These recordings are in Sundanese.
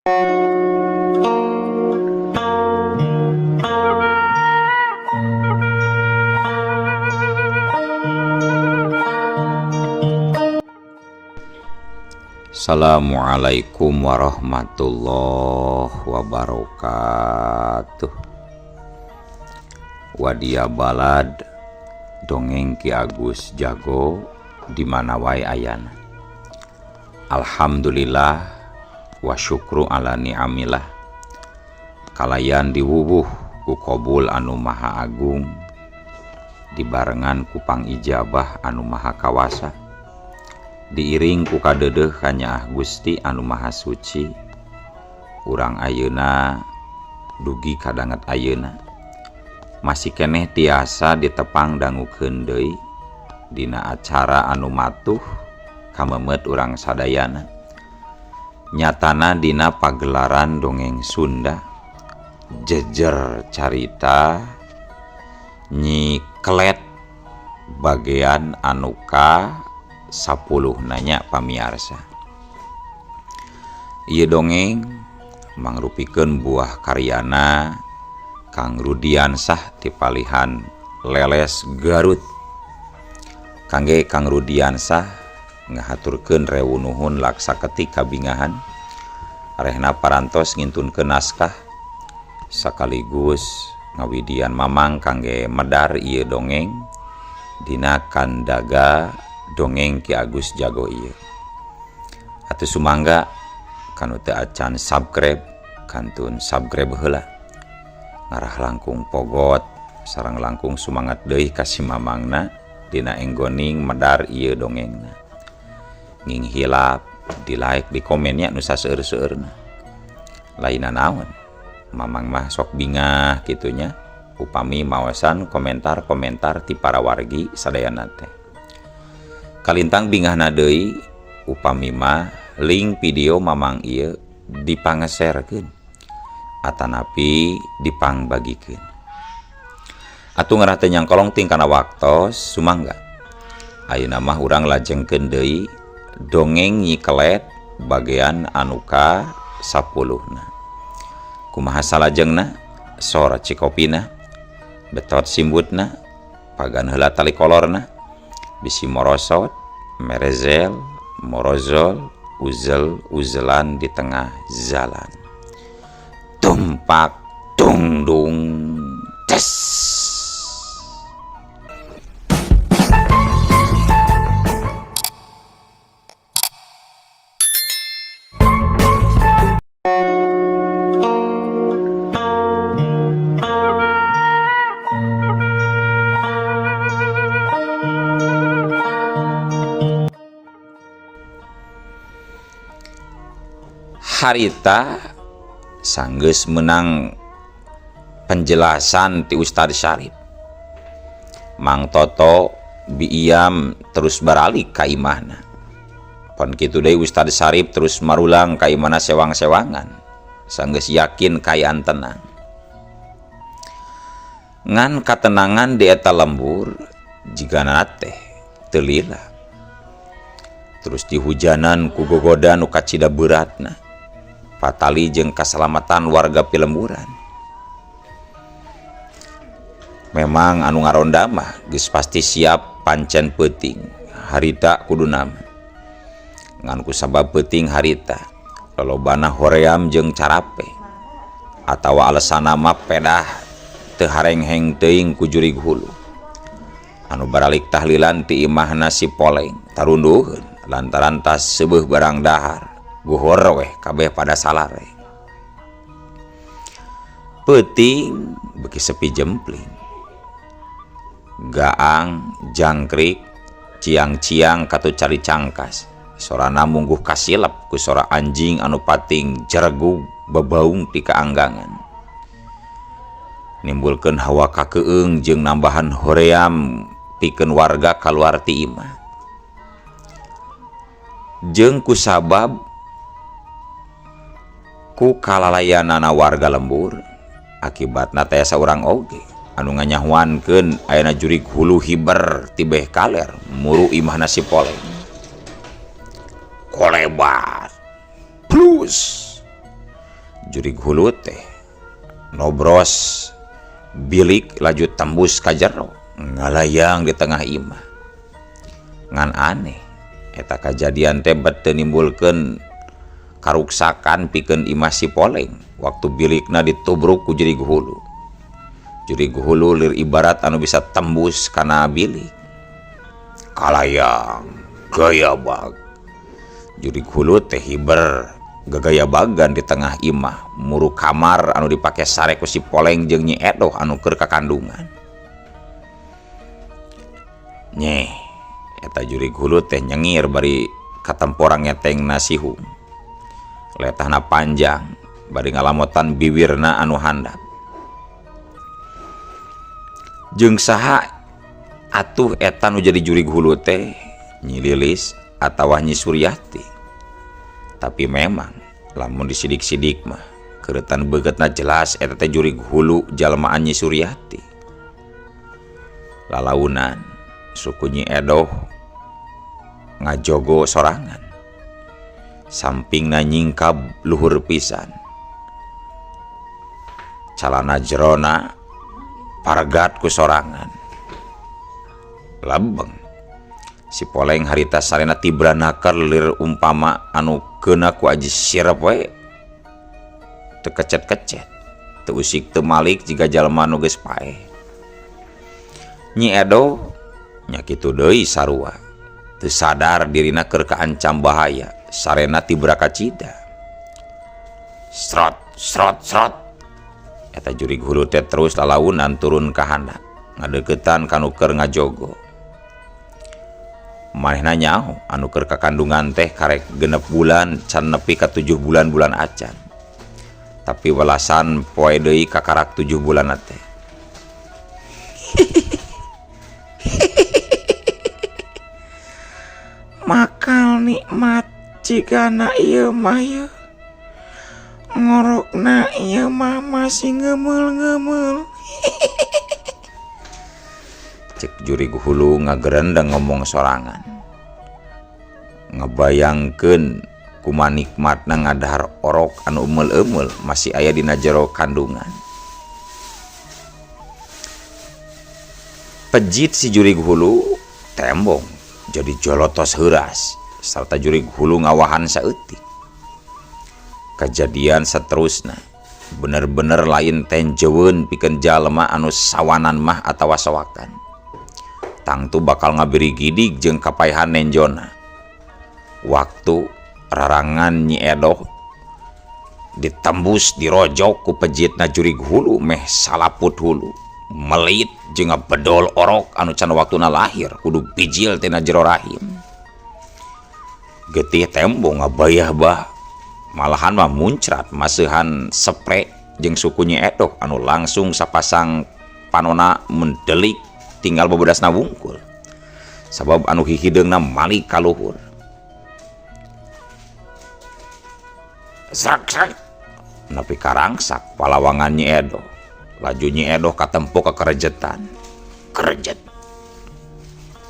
Assalamualaikum warahmatullahi wabarakatuh. Wadia balad dongeng Ki Agus Jago di mana wae ayana. Alhamdulillah wa syukru ala ni'amillah. Kalayan diwuwuh ku qabul anu maha agung, dibarengan ku pangijabah anu maha kawasa, diiring ku kadeudeuh kanyaah Gusti anu maha suci. Urang ayeuna dugi kadanget ayeuna masih keneh tiasa ditepang dangukeun deui dina acara anu matuh kamemet urang sadayana, nyatana dina pagelaran dongeng Sunda jejer carita Nyi Kelet bagian anu ka 10 nanya pamiarsa. Ieu dongeng mangrupikeun buah karyana Kang Rudiansah ti palihan Leles Garut. Kangge Kang Rudiansah ngahaturkeun rewu nuhun laksa ketik kabingahan arehna parantos ngintunkeun naskah sakaligus ngawidian mamang kangge medar ieu dongeng dina kandaga dongeng Ki Agus Jago ieu. Atuh sumangga kanu teu acan subscribe kantun subscribe heula, ngarah langkung pogot sareng langkung sumangat deui ka si mamangna dina enggoning medar ieu dongengna. Nging hilap di like di komennya nu saseueur-seueurna. Lainna naon, mamang mah sok bingah kitunya upami maosan komentar-komentar ti para wargi sadayana teh. Kalintang bingahna deui upami mah link video mamang ieu dipangeserkeun atanapi dipangbagikeun. Atuh ngarah teu nyangkolong ting kana waktos sumangga. Ayeuna mah urang lajengkeun deui dongeng Nyi Kelet bagian anu ka 10-na. Kumaha salajengna? Sora cikopina, betot simbutna, pagan heula tali kolorna, bisi morosot, merezel, morozol, uzel uzelan di tengah jalan. Tumpak tungdung tes. Harita sanggeus menang penjelasan ti Ustad Syarif. Mang Toto biiam terus baralik ka imahna. Pon kitu deui Ustad Syarif terus marulang ka imahna sewang-sewangan. Sanggeus yakin kaayaan tenang. Ngan katenangan di eta lembur jigana teh teu lila. Terus dihujanan ku gogoda nu kacida beuratna. Patali jeung kasalamatan warga pilemburan. Memang anu ngaronda mah geus pasti siap pancen peuting harita kuduna mah. Ngan ku sabab peuting harita lolobana hoream jeung carape atawa alesana mah pedah teu harengheng teuing ku jurig hulu. Anu baralik tahlilan ti imahna si Poleng tarunduheun lantaran tas seubeuh barang dahar. Guhor weh kabeh pada salare. Peuting beuki sepi jempling. Gaang, jangkrik, ciang-ciang katu cari cangkas. Sorana mungguh kasilep ku sora anjing anu pating jeregug bebaung ti kaanggangan. Nimbulkeun hawa kakeung jeung nambahan hoream pikeun warga kaluar ti imah. Jeung kusabab ku kalalayanana warga lembur akibatna teh saurang oge anu nganyahuankeun ayana jurig hulu hiber tibeh kaler muru imahna si Poleng. Kolebat plus Jurig hulu teh nobros bilik laju tembus ka jero ngalayang di tengah imah. Ngan aneh eta kajadian teh bet teu nimbulkeun karuksakan pikeun imah si Poleng waktu bilikna ditubruk ku jurig hulu. Jurig hulu lir ibarat anu bisa tembus kana bilik. Kalayang gayabag. Jurig hulu teh hiber gagayabagan di tengah imah muru kamar anu dipake sare ku si Poleng jeung Nyi Edoh anu keur kakandungan. Nyeh, eta jurig hulu teh nyengir bari katemporang ngetengna sihung. Letahna panjang bari ngalamotan biwirna anu handap. Jeung saha atuh eta nu jadi jurig hulu teh? Nyi Lilis atawa Nyi Suryati. Tapi memang lamun disidik-sidik mah keretan begetna jelas eta teh jurig hulu jalmaan Nyi Suryati. Lalaunan suku Nyi Edoh ngajogo sorangan. Sampingna nyingkab luhur pisan. Calana jerona pargat ku sorangan. Lebeng si Poleng harita sarena tibra nakar lir umpama anu keuna ku aji sirep we teu kecet-kecet teu usik teu malik jiga jalma nu geus paeh. Nyi Edoh nya kitu deui sarua teu sadar dirina keur kaancam bahaya sarena tibra kacida. Srot srot srot eta jurig hulu teh terus lalaunan turun ka handap ngadeuketan ka nu keur ngajogo. Manehna nyaho anu keur kakandungan teh karek 6 bulan can nepi ka 7 bulan-bulan acan. Tapi welasan poe deui kakarak 7 bulan teh. Makal nikmat jigana ieu mah ieu. Ngorokna ieu mah masih ngemeul-ngemeul. Cek jurig hulu ngagerendeng ngomong sorangan. Ngebayangkeun kumaha nikmatna ngadahar orok anu emeul-emeul masih aya dina jero kandungan. Pejit si jurig hulu tembong jadi jolotos heuras sarta jurig hulu ngawahan saeutik. Kejadian seterusna bener-bener lain tenjeun pikeun jalma anu sawanan mah atawa sawakan. Tangtu bakal ngabirigidig jeung kapaehan nenjona. Waktu rarangan Nyi Edoh ditembus dirojok ku pejitna jurig hulu meh salaput hulu melit jeung ngabedol orok anu can waktuna lahir kudu bijil tina jero rahim. Getih tembong ngabayah bah malahan mah muncrat maseuhan sepre jeung suku Nyi Edoh anu langsung sapasang panona mendelik tinggal bebedasna wungkul sabab anu hihideungna malik kaluhur. Srak srak nepi karangsak palawangan Nyi Edoh. Laju Nyi Edoh katempo kekerejetan. Kerejet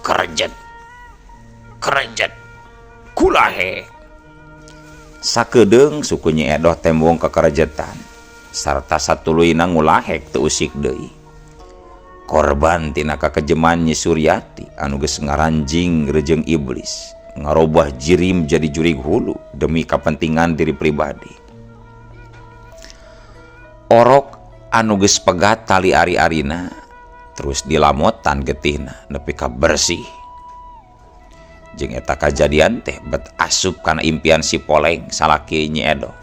kerejet kerejet kulahe. Sakedeung suku Nyi Edoh tembong kekerejetan sarta satuluyna ngulahek teu usik deui. Korban tina kakejeman Nyi Suryati anu geus ngaranjing rejeung iblis ngarobah jirim jadi jurig hulu demi kapentingan diri pribadi. Orok anu geus pegat tali ari-arina terus dilamotan getihna nepi ka bersih. Jeung eta kajadian teh bet asup kana impian si Poleng salaki Nyi Edoh.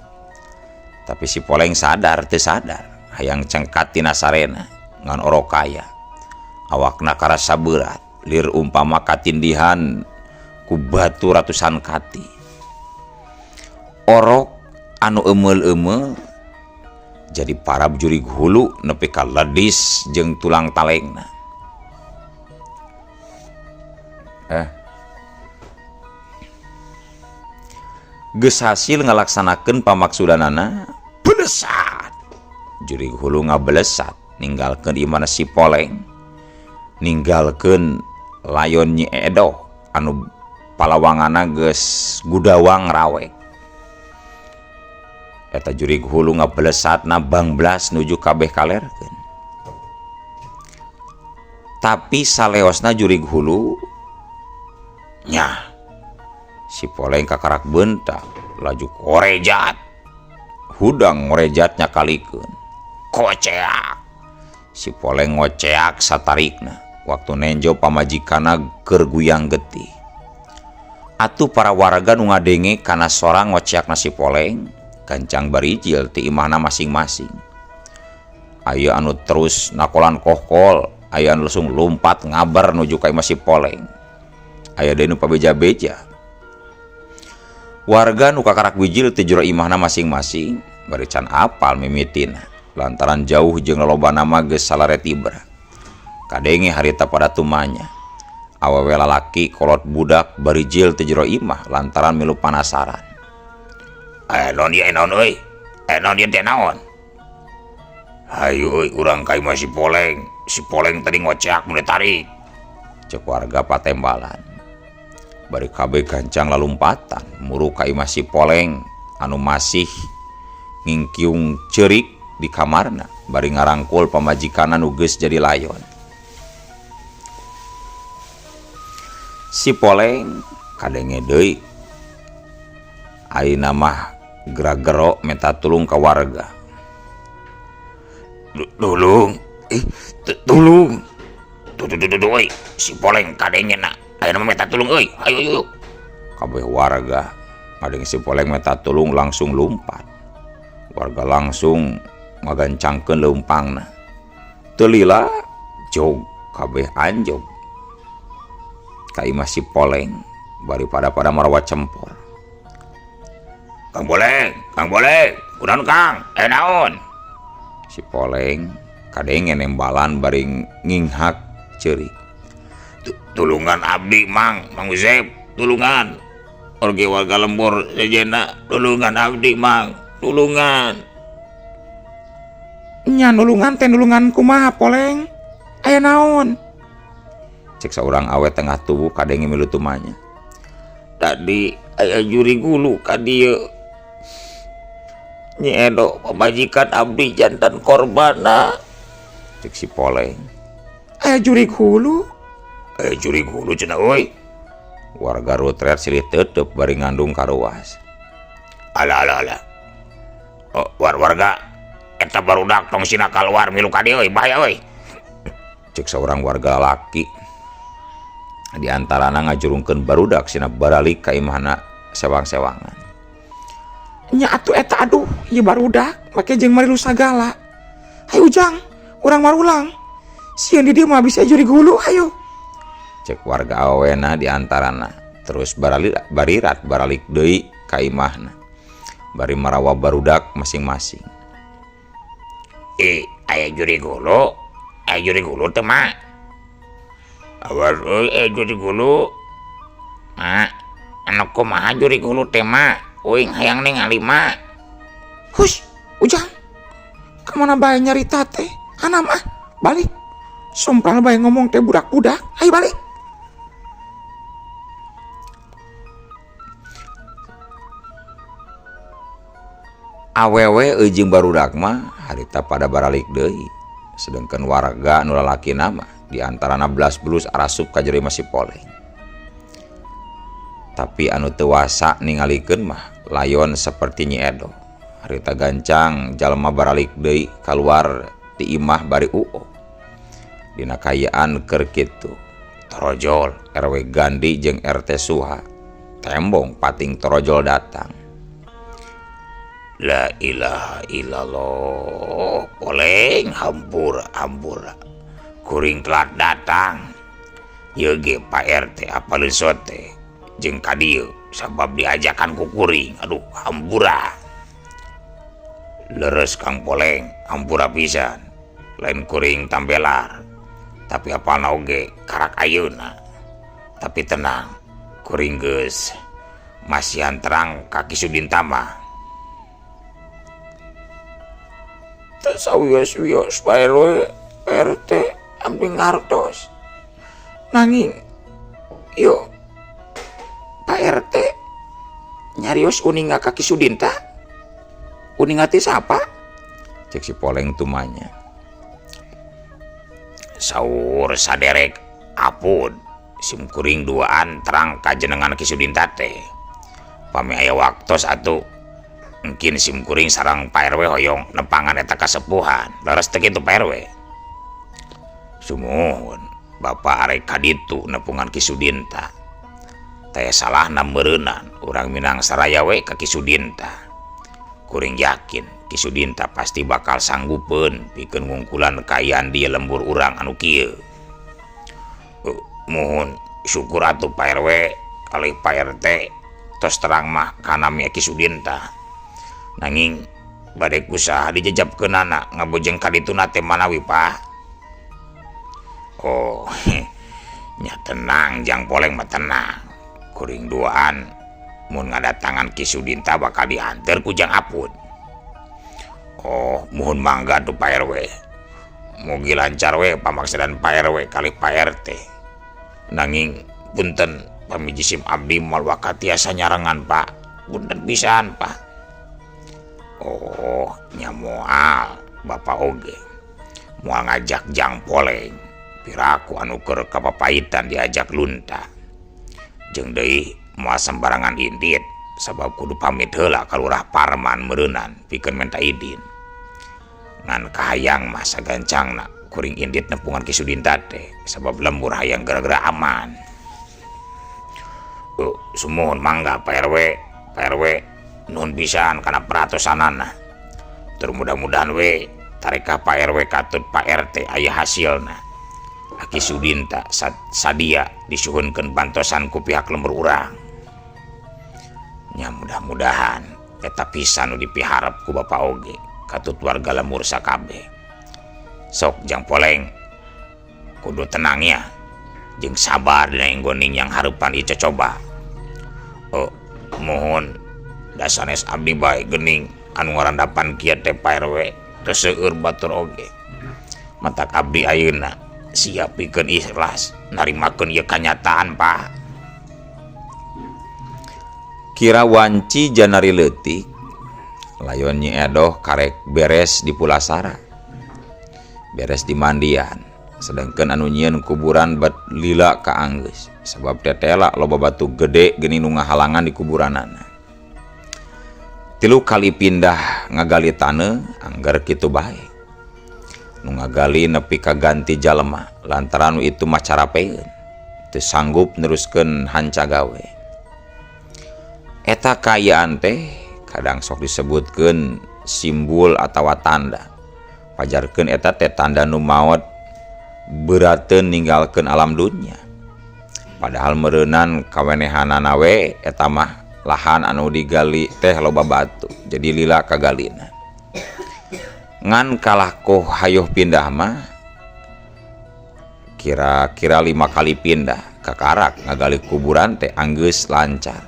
Tapi si Poleng sadar teu sadar hayang cengkat tina sarena ngan orok kaya. Awakna karasa berat lir umpama katindihan ku batu ratusan kati. Orok anu emeul-emeul jadi parab jurig hulu nepi ka ledis jeung tulang talengna. Geus hasil ngalaksanakeun pamaksudanana belesat. Jurig hulu ngabelesat ninggalkeun imana si Poleng, ninggalkeun layon Nyi Edoh anu palawanganna geus gudawang rawek. Eta jurig hulu ngabelesatna bangblas nuju kabeh kalerkeun. Tapi saleosna jurig hulu nya si Poleng kakarak bentak laju korejat. Hudang ngorejatnya kalikeun. Koceak. Si Poleng ngoceak satarikna waktu nenjo pamajikanna keur guyang getih. Atuh para warga nu ngadenge kana sora ngoceakna si Poleng gancang barijil ti imahna masing-masing. Aya anu terus nakolan kohkol, aya anu langsung lompat ngabar nuju ka imah si Poleng. Aya deui nu pabeja-beja. Warga nu kakarak wijil ti jero imahna masing-masing bari can apal mimitina lantaran jauh jeung lolobana mah geus salare tibra. Kadenge harita pada tumanya. Awewe lalaki kolot budak barijil ti jero imah lantaran milu panasaran. Naon ieu, naon euy? Naon ieu teh naon? Hayu euy urang ka imah si Poleng. Si Poleng tadi ngoceak mun ditarik. Cek warga patembalan. Bari kabeh gancang lalumpatan muru ka imah si Poleng anu masih ngingkiung ceurik di kamarna bari ngarangkul pamajikanna nu geus jadi layon. Si Poleng kadenge deui ayeuna mah geragero minta tulung ka warga. Tulung, tulung. Tuh tuh tuh tuh euy, si Poleng kadengena. Ayeuna mah minta tulung euy. Ayo ayo. Kabeh warga ngadenge si Poleng minta tulung langsung lumpat. Warga langsung ngagancangkeun leumpangna. Teu lila jog kabeh anjog. Ka imah si Poleng bari pada-pada marawa cempor. Kang Poleng, Kang Poleng, kunaon Kang? Naon? Si Poleng kadenge nembalan bari nginghak ceurik. Tulungan abdi Mang, Mang Usep, tulungan. Orge warga lembur sejena, tulungan abdi Mang, tulungan. Nya nulungan teh nulungan kumaha Poleng? Aya naon? Cek saurang awe tengah tubuh kadenge milu tumanya. Tadi aya jurig hulu ka dieu. Nyi Edo pamajikan abdi jantan korbana. Cek si Poleng. Aya jurig hulu? Aya jurig hulu cenah euy. Warga rutret silih tetep bari ngandung karuas. Alah alah alah. Oh, warga eta barudak tong sina kaluar milu ka dieu euy, bahaya euy. Cek saurang warga laki. Di antarana ngajurungkeun barudak sina baralik ka imahna sewang-sewangan. Nya atuh eta aduh, ieu barudak make jeung marilu sagala. Hayu Ujang, urang marulang. Sieun di dieu mah bisa jurig hulu, hayu. Cek warga awena di antarana terus barirat baralik deui ka imahna. Bari marawa barudak masing-masing. Aya jurig hulu, aya jurig hulu teh mah. Awas euy, aya jurig hulu. Mak, anu kumaha jurig hulu teh mak? Uing hayang ningali mak. Hush, Ujang. Kamana bae nyarita teh? Hanam ah, balik. Sompral bae ngomong teh budak-budak. Ayo balik. Awewe jeung barudak mah harita pada baralik deui. Sedangkan warga nu lalakina mah di antarana belas bulus arasup ka jero imah si Poleng. Tapi anu teu wasa ningalikeun mah layon seperti Nyi Edo. Harita gancang jalma baralik deui kaluar ti imah bari uo. Dina kayaan keur kitu torojol RW Gandhi jeung RT Suha tembong pating torojol datang. La ilaha illallah, Poleng hampura hampura. Kuring telat datang. Ieu ge Pak RT apaleun sote jeung ka dieu sabab diajakan ku kuring. Aduh, hampura. Leres Kang Poleng, hampura pisan. Lain kuring tambelar. Tapi apalna oge karak ayeuna. Tapi tenang, kuring geus masihan terang ka Ki Sudin Tama. Teu sawios-wios Pak RW, RT abdi ngartos. Nanging yo Pak RT nyarios uninga ka Ki Sudinta. Uninga ti sapa? Cek si Poleng tumanya. Saur saderek Apud sim kuring duaan terang kajenengan Ki Sudinta teh. Pami aya waktos atuh mungkin sim kuring sareng Pak RW hoyong nepangan eta kasepuhan. Leres teu kitu Pak RW? Sumuhun Bapak arek ka ditu nepungan Ki Sudinta. Taya salahna meureunan urang Minang saraya we ka Ki Sudinta. Kuring yakin Ki Sudinta pasti bakal sanggupeun pikeun ngungkulan kaayaan di lembur urang anu kieu. Muhun syukur atuh Pak RW kalih Pak RT tos terang mah kanami Ki Sudinta. Nanging bade kusaha dijejapkeunana ngabojeng ka dituna teh manawi Pak. Oh, nya tenang Jang Poleng mah tenang. Kuring duaan mun ngadatangan Ki Sudinta bakal dianter ku Jang Apud. Oh, muhun mangga tuh Pak RW. Mugi lancar we pamaksadan Pak RW kali Pak RT. Nanging punten pamiji sim abdi moal waka tiasa nyarengan Pak. Punten pisan Pak. Oh, nya moal Bapak oge. Moal ngajak Jang Poleng. Piraku anu keur kapapaitan diajak lunta. Jeung deui moal sembarangan indit sabab kudu pamit heula ka Lurah Parman meureunan pikeun menta idin. Ngan kahayang mah sagancangna kuring indit nepungan Ki Sudinta teh sabab lembur hayang gara-gara aman. Sumuhun mangga Pak RW, Pak RW nuhun pisan kana peratosanana. Tur mudah-mudahan we tarekah Pak RW katut Pak RT aya hasilna. Ki Sudinta sadia disuhunkeun bantosan ku pihak lembur urang. Nya mudah-mudahan eta pisan nu dipiharep ku Bapak oge katut warga lembur sakabeh. Sok Jang Poleng kudu tenang ya jeung sabar dina enggoning yang hareupan ieu cocoba. Oh, mohon dasanes abdi bae geuning anu ngarandapan kieu teh Pak RW teu seueur batur oge. Matak abdi ayeuna siap pikeun ikhlas narimakeun ieu kanyataan Pak. Kira wanci janari leutik layon Nyi Edoh karek beres di Pulasara. Beres di mandian. Sedangkan anu nyieun kuburan bat lila ka anggeus sabab tetela loba batu gede geuning nu ngahalangan di kuburanana. 3 kali pindah ngagali taneuh angger kitu bae. Nu ngagali nepi ka ganti jalema lantaran nu itu mah carapeun teu sanggup neruskeun hanca gawe. Eta kaayaan teh kadang sok disebutkeun simbol atawa tanda. Pajarkeun eta teh tanda nu maot beurateun ninggalkeun alam dunya. Padahal meureunan kawenehanana we eta mah lahan anu digali teh loba batu jadi lila kagalina. Ngan kalah ku hayuh pindah mah kira-kira 5 kali pindah kakarak ngagali kuburan teh anggeus lancar.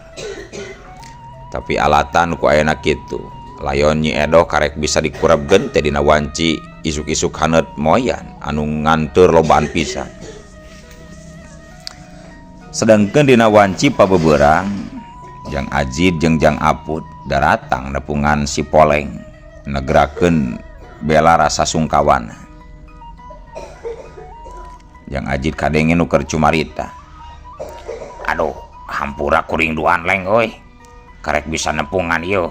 Tapi alatan ku ayana kitu layon Nyi Edoh karek bisa dikurepkeun teh dina wanci isuk-isuk haneut moyan anu nganteur lobaan pisan. Sedangkeun dina wanci pabeberang Jang Ajid jeung Jang Apud daratang nepungan si Poleng negrakeun bela rasa sungkawana. Jang Ajid kadenge nu keur cumarita. Aduh, hampura kuring duaan leng euy. Karek bisa nepungan ieu.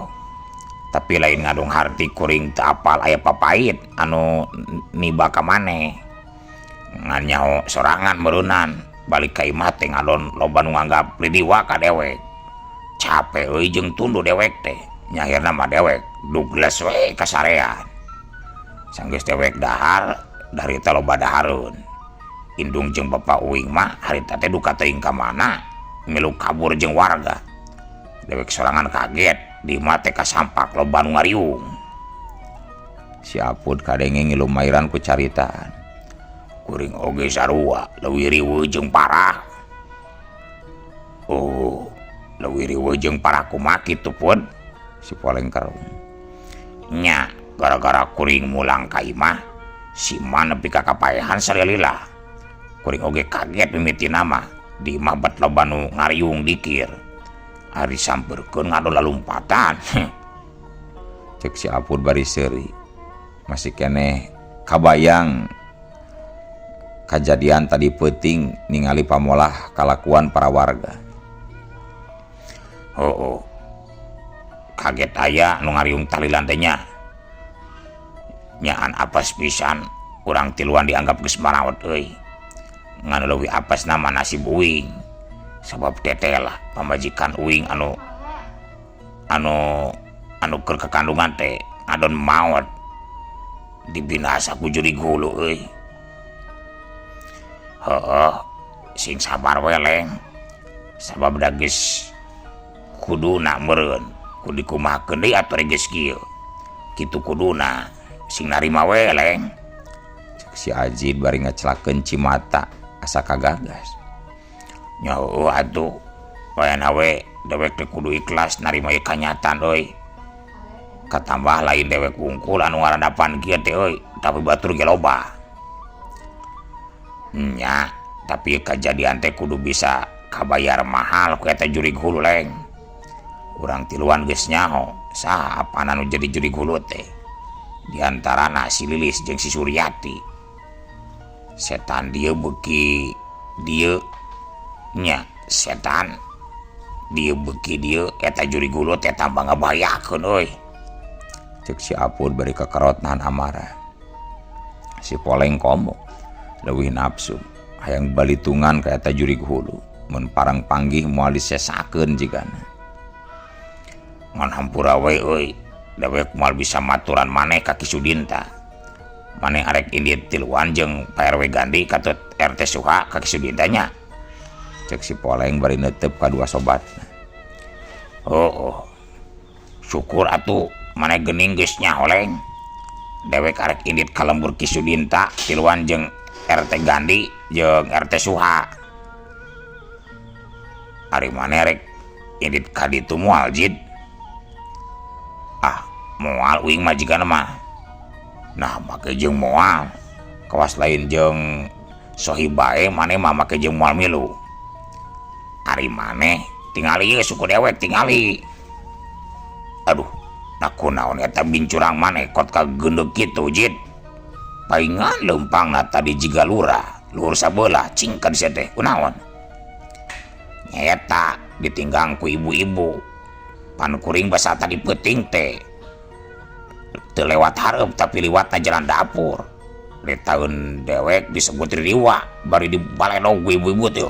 Tapi lain ngadung harti kuring teu apal aya papait anu niba ka maneh. Ngan nyaho sorangan meureunnan balik ka imah teh ngadon loba nu nganggap lidiwa ka dewek. Capek euy jeung tunduh dewek teh. Nya akhirna mah dewek dugles we kasarean. Sanggeus dewek dahar darita loba dahareun. Indung jeung bapa uing mah harita teh duka teuing ka mana milu kabur jeung warga. Dewek sorangan kaget di imah teh kasampak loba nu ngariung. Si Apud kadenge ngilumairan ku caritaan. Kuring oge sarua leuwih riweuh jeung parah. Oh, leuwih riweuh jeung parah kumaha kitu pun? Si Poleng kerung. Nya, gara-gara kuring mulang ka imah, si Ma nepi ka kapaehan salilila. Kuring oge kaget mimitina mah, di imah bet loba nu ngariung dikir. Ari sampeurkeun ngadon lalumpatan. Cek si Apud bari seuri. Masih keneh kabayang kajadian tadi peuting ningali pamolah kalakuan para warga. Oh, oh. Kaget aya nu ngariung talilan teh nya. Nyaan apes pisan urang tiluan dianggap geus maraot euy. Ngan leuwih apes nama nasib uing. Sabab teteh lah pamajikan uing anu anu anu keur kakandungan teh ngadon maot dibinasa ku jurig hulu euy. Heueuh, sing sabar we leng. Sabab da geus kuduna meureun, kudu dikumahakeun deui atuh geus kieu. Kitu kuduna, sing narima we leng. Cek si Ajid bari ngecelakeun cimata asa kagagas. Nya heueuh atuh, wayahna we dewek teh kudu ikhlas narima ieu kanyataan euy. Katambah lain dewek wungkul anu ngarandapan kieu teh euy, tapi batur ge loba. Nya, tapi kajadian teh kudu bisa kabayar mahal ku eta jurig hulu leng. Urang tiluan geus nyaho saha apana nu jadi jurig hulu teh. Di antarana si Lilis jeung si Suryati. Setan dieu beuki dieu nya, setan dieu beuki dieu eta jurig hulu teh tambah ngabahayakeun euy. Cek si Apud bari kekerot nahan amarah. Si Poleng komo leuwih nafsu hayang balitungan ka eta jurig hulu mun parang panggih moal disesakeun jigana. Ngan hampura we euy, dewek moal bisa maturan maneh ka Ki Sudinta. Maneh arek indit tiluan jeung Pak RW Gandhi katut RT Suha ka Ki Sudinta nya. Cek si Poleng bari neuteup ka dua sobatna. Oh, oh. Syukur atuh maneh geuning geus nyaho leng. Dewek arek indit ka lembur Ki Sudinta tiluan jeung RT Gandhi jeung RT Suha. Ari maneh rek indit ka ditu moal jid? Ah, moal uing mah jigana mah. Nah, make jeung moal. Kawas lain jeung sohib bae maneh mah make jeung moal milu. Ari maneh tingali ieu suku dewek tingali. Aduh, nah kunaon eta bincurang maneh kot ka geundeuh kitu jid. Paingan leumpangna tadi jiga lurah, luhur sabelah cingkeun sia teh kunaon. Nyeta ditinggang ku ibu-ibu. Pan kuring basa tadi peuting teh. Teu lewat hareup tapi liwatna jalan dapur. Di taun dewek disebut riwa bari dibaledog ku ibu-ibu teh.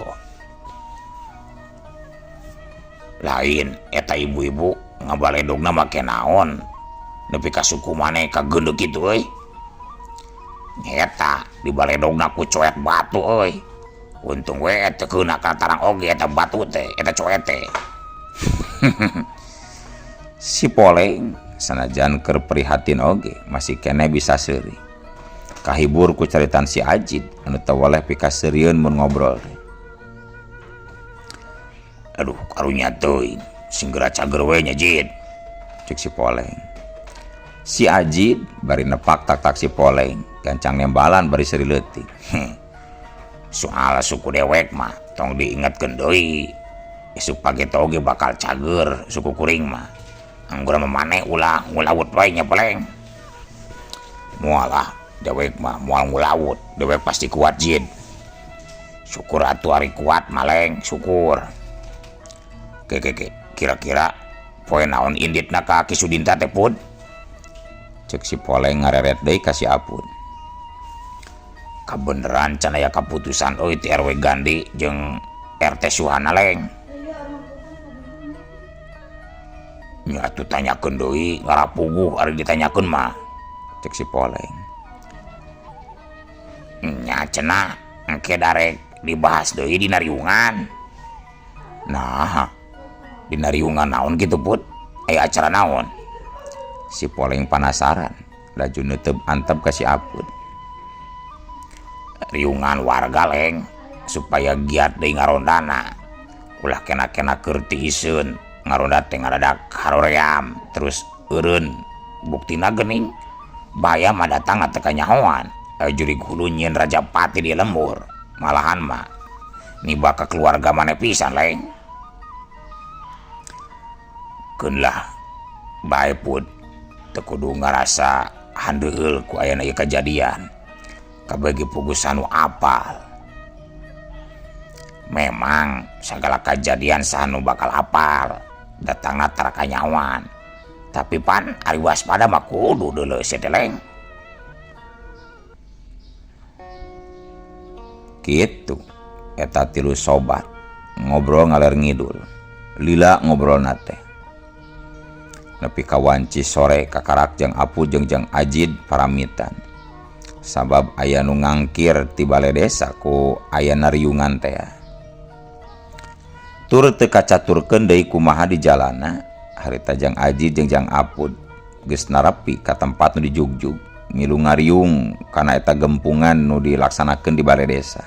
Lain eta ibu-ibu ngabaledogna make naon nepi ka suku maneh ka geundeuh kitu euy. Nyeta dibaledogna ku coet batu euy. Untung we teu keuna ka tarang oge eta batu teh, eta coet teh. Si Poleng sanajan keur prihatin oge masih keneh bisa seuri. Kahibur ku caritan si Ajid anu teu weleh pikaseurieun mun ngobrol teh. Aduh, karunya teuing, sing geura cager we nya Jid. Cek si Poleng. Si Ajid bari nepak tak-tak si Poleng, gancang nembalan bari seuri leutik. Soal suku dewek mah tong diingetkeun deui. Isuk pagi oge bakal cager suku kuring mah. Anggur mah maneh ulah ngulawut wae nya Poleng. Moal ah, dewek mah moal ngulawut, dewek pasti kuat Jid. Syukur atuh ari kuat maleng, syukur. Ke ke ke, kira-kira poe naon inditna ka Ki Sudinta teh Pud? Cek si Poleng ngareret deui ka si Apud. Kabeneran can aya kaputusan euy ti RW Gandhi jeung RT Suhana leng. Nya atuh tanyakeun deui ngarapuguh ari ditanyakeun mah. Cek si Poleng. Nya cenah engke darek dibahas deui dina riungan. Nah, dina riungan naon kitu Pud? Aya acara naon? Si Poleng panasaran, laju neuteup antep ka si Apud. Riungan warga leng supaya giat deui ngarondana. Ulah kena-kena keur tiiseun, ngaronda teh ngadadak haroream terus eureun. Buktina geuning bahaya mah datang teh kanyahoan. Jurig hulu nyieun Raja Pati di lembur. Malahan mah niba ka keluarga maneh pisan leng. Keun lah bae Pud. Teu kudu ngarasa handeueul ku ayana ieu kajadian. Kabeh ge puguh sanu apal. Memang sagala kajadian saha nu bakal apal, datangna tara kanyawan. Tapi pan ari waspada mah kudu deuleu sia teh Leng. Kitu eta tilu sobat ngobrol ngaler ngidul. Lila ngobrolna teh. Nepi ka wanci sore kakarak Jang Apud jeung Jang Ajid paramitan. Sabab aya nu ngangkir ti bale desa ku ayana riungan teh. Tur teu kacaturkeun deui kumaha di jalana harita Jang Ajid jeung Jang Apud geus narepi ka tempat nu dijugjug ngilu ngariung kana eta gempungan nu dilaksanakeun di bale desa.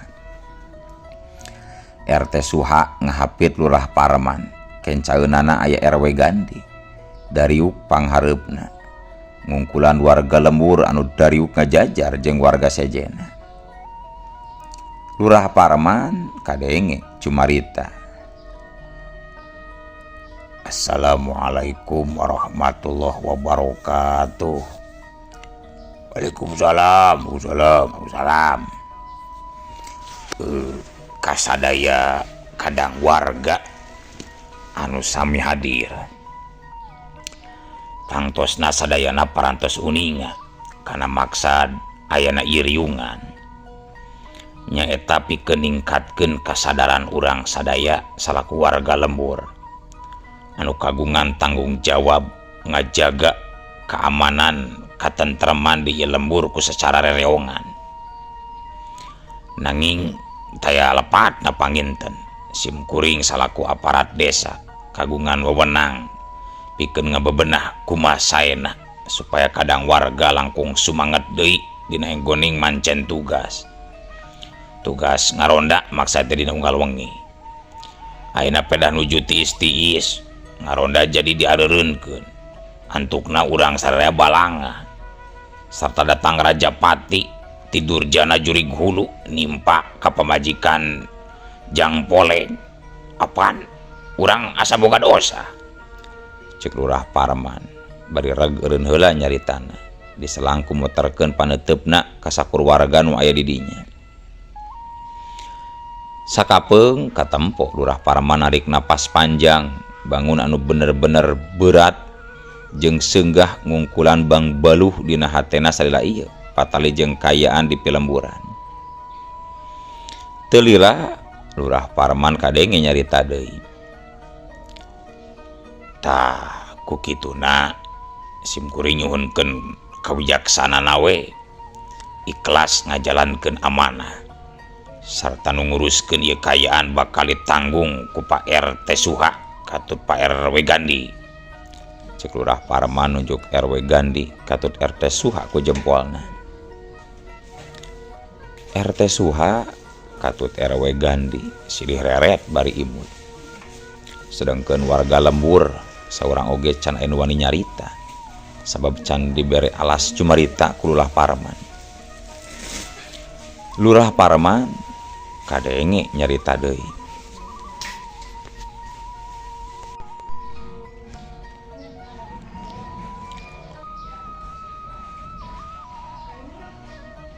RT Suha ngahapit Lurah Parman, kencaeunana aya RW Gandi. Dariuk panghareupna. Ngungkulan warga lembur anu dariuk ngajajar jeung warga sejena. Lurah Parman kadenge cumarita. Assalamualaikum warahmatullahi wabarakatuh. Waalaikumsalam, waalaikumsalam, waalaikumsalam. Kasadaya kadang warga anu sami hadir. Tangtosna sadayana parantos uninga kana maksad ayana ieu riungan. Nyaeta pikeun ningkatkeun kasadaran urang sadaya salaku warga lembur anu kagungan tanggung jawab ngajaga keamanan katentreman di ieu lembur ku secara rereongan. Nanging taya lepat na panginten sim kuring salaku aparat desa kagungan wewenang pikeun ngabebenah kumaha saena supaya kadang warga langkung sumanget deui dina enggoning mancen tugas. Tugas ngaronda maksad teh dina unggal wengi. Ayeuna pedah nuju tiis-tiis ngaronda jadi diareureunkeun. Antukna urang sararea balanga sarta datang Raja Pati tidur jana jurig hulu nimpa ka pamajikan Jang Poleng. Apaan urang asa boga dosa? Cek Lurah Parman bari reg eureun heula nyaritana diselangku muterkeun paneuteup-na ka sakur warga nu aya di dinya. Sakapeung katempo Lurah Parman narik napas panjang bangun anu bener-bener berat jeung seunggah ngungkulan bang baluh dina hatena salila ieu patali jeung kayaan di pilemburan. Teu lila Lurah Parman kadenge nyarita deui. Tah ku kituna sim kuring nyuhunkeun kawijaksanana we ikhlas ngajalankeun amanah sarta nu nguruskeun ieu kayaan bakal ditanggung ku Pak RT Suha katut Pak RW Gandi. Cek Lurah Parman nunjuk RW Gandi katut RT Suha ku jempolna. RT Suha katut RW Gandi silih reret bari imut. Sedangkan warga lembur saurang oge can aya nu wani nyarita sabab can dibere alas cumarita ku Lurah Parman. Lurah Parman kadenge nyarita deui.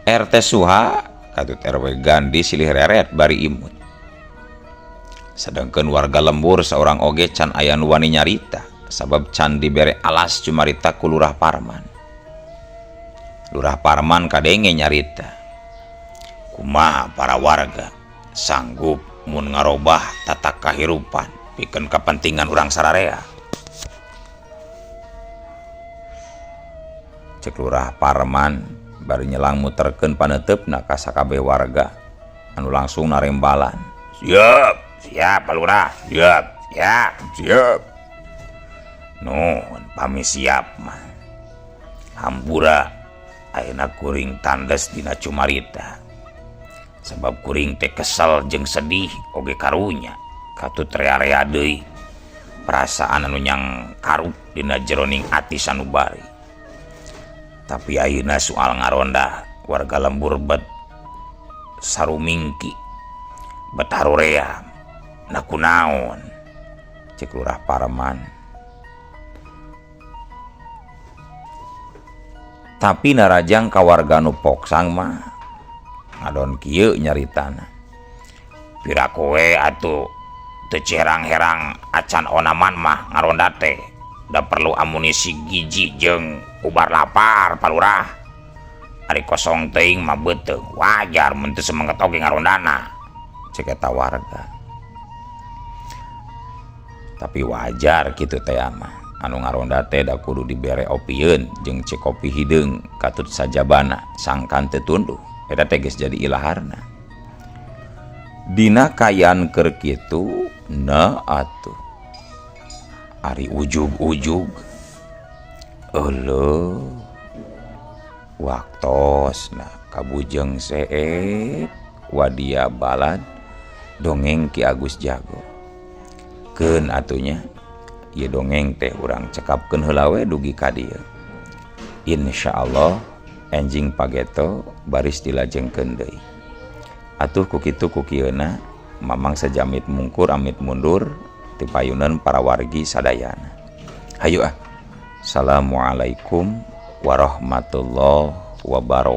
RT Suha katut RW Gandi silih reret bari imut. Sedangkan warga lembur saurang oge can aya nu wani nyarita sabab can dibere alas cumarita ku Lurah Parman. Lurah Parman kadenge nyarita. Kumaha para warga sanggup mun ngarobah tata kahirupan pikeun kapentingan urang sararea. Cek Lurah Parman bari nyelang muterkeun paneuteup-na ka sakabeh warga anu langsung narembalan. Siap, siap Pak Lurah, siap, siap, siap. Nuhun pami siap mah. Hampura ayeuna kuring tandes dina cumarita. Sabab kuring teh kesel jeung sedih oge karunya katut rea-rea deui perasaan anu nyang karup dina jeroning ati sanubari. Tapi ayeuna soal ngaronda warga lembur bet sarumingki bet harorea na kunaon. Cek Lurah Parman. Tapi narajang ka warga nu Poksang mah ngadon kieu nyaritana. Piraku we atuh teu ciherang-herang acan onaman mah ngaronda teh da perlu amunisi gizi jeung ubar lapar Pak Lurah. Ari kosong teuing mah beuteung wajar mun teu semangat oge ngarondana. Cek eta warga. Tapi wajar kitu teh mah. Anu ngaronda teh da kudu dibere opieun jeung cek kopi hideung katut sajabana sangkan teu tunduh. Eta teh geus jadi ilaharna. Dina kaayaan keur kitu na atuh. Ari ujug-ujug euleuh waktosna kabujeng seep wadia balad dongeng Ki Agus Jago. Keun atunya ieu dongeng teh urang cekapkeun heula we dugi ka dieu. Insyaallah enjing pageto baris dilajengkeun deui. Atuh ku kitu ku kieuna Mamang sajamit mungkur amit mundur ti payunan para wargi sadayana. Hayu ah. Assalamualaikum warahmatullahi wabarakatuh.